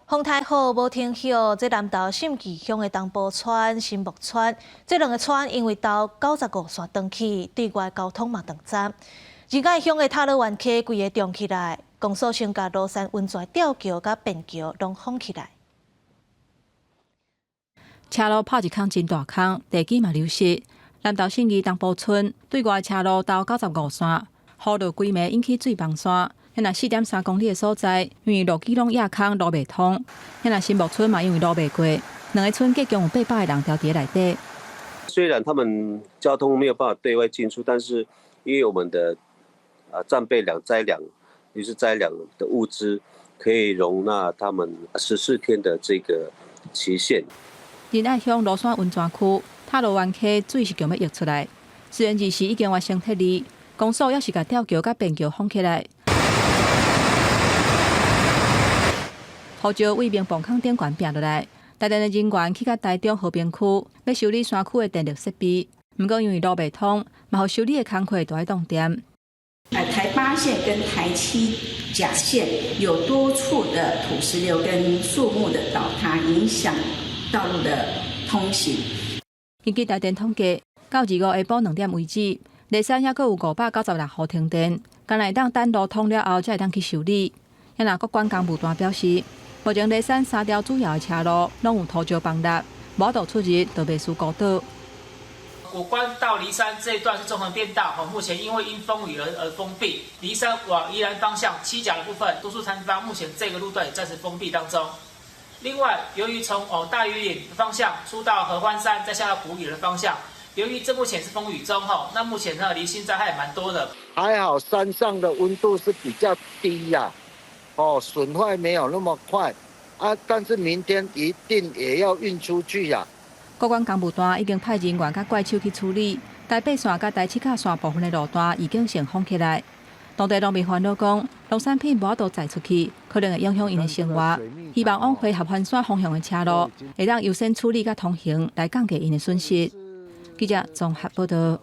風太好無停歇，這南投信義鄉的東埔村、新木村，這兩个村因為兜95線斷去，對外交通嘛斷絕。仁愛鄉的塔羅灣溪規个漲起來，公所先共蘆山溫泉吊橋佮便橋攏封起來。車路破一空真大空，地基嘛流失。南投信義東埔村對外車路兜95線，雨落規暝引起水崩山。遐若4.3公里的所在，因為路基攏壓空，路袂通。遐若新木村嘛，因為路袂過，兩个村計共有800个人牢佇內底。雖然他們交通沒有辦法對外進出，但是因為我們的戰備糧、災糧，就是災糧的物資，可以容納他們14天的這個期限。仁愛鄉蘆山溫泉區塔羅灣溪水是強欲溢出來，雖然二時已經完成撤離，公所猶是共吊橋佮便橋封起來。雨石對明磅空頂懸拚落來，台電的人員去到台中和平區，欲修理山區的電力設備。毋過因為路袂通，嘛予修理的工課都愛擋電。台8線跟台7甲線有多處的土石流跟樹木的倒塌，影響道路的通行。根據台電統計，到25下晡2點為止，梨山猶閣有596戶停電，干焦會當等路通了後，才會當去修理。若國管工務段表示，目前梨山三條主要的車路攏有土石崩落，無法度出入，就袂輸孤島。谷關到梨山這一段是中橫便道，目前因為因風雨而封閉。梨山往宜蘭方向七甲的部分多處坍方，目前這個路段也暫時封閉當中。另外，由於從大禹嶺方向出到合歡山，再下到谷里的方向，由於這目前是風雨中，那目前呢離心災害也蠻多的。還好山上的溫度是比較低呀，損壞沒有那麼快啊，但是明天一定也要運出去呀。國管工務段已經派人員佮怪手去處理，台八線佮台七甲線部分的路段已經先封起來。當地農民煩惱講，農產品無法度載出去，可能會影響𪜶的生活。希望往回合歡山方向的車路會當優先處理佮通行，來降低𪜶的損失。記者綜合報道。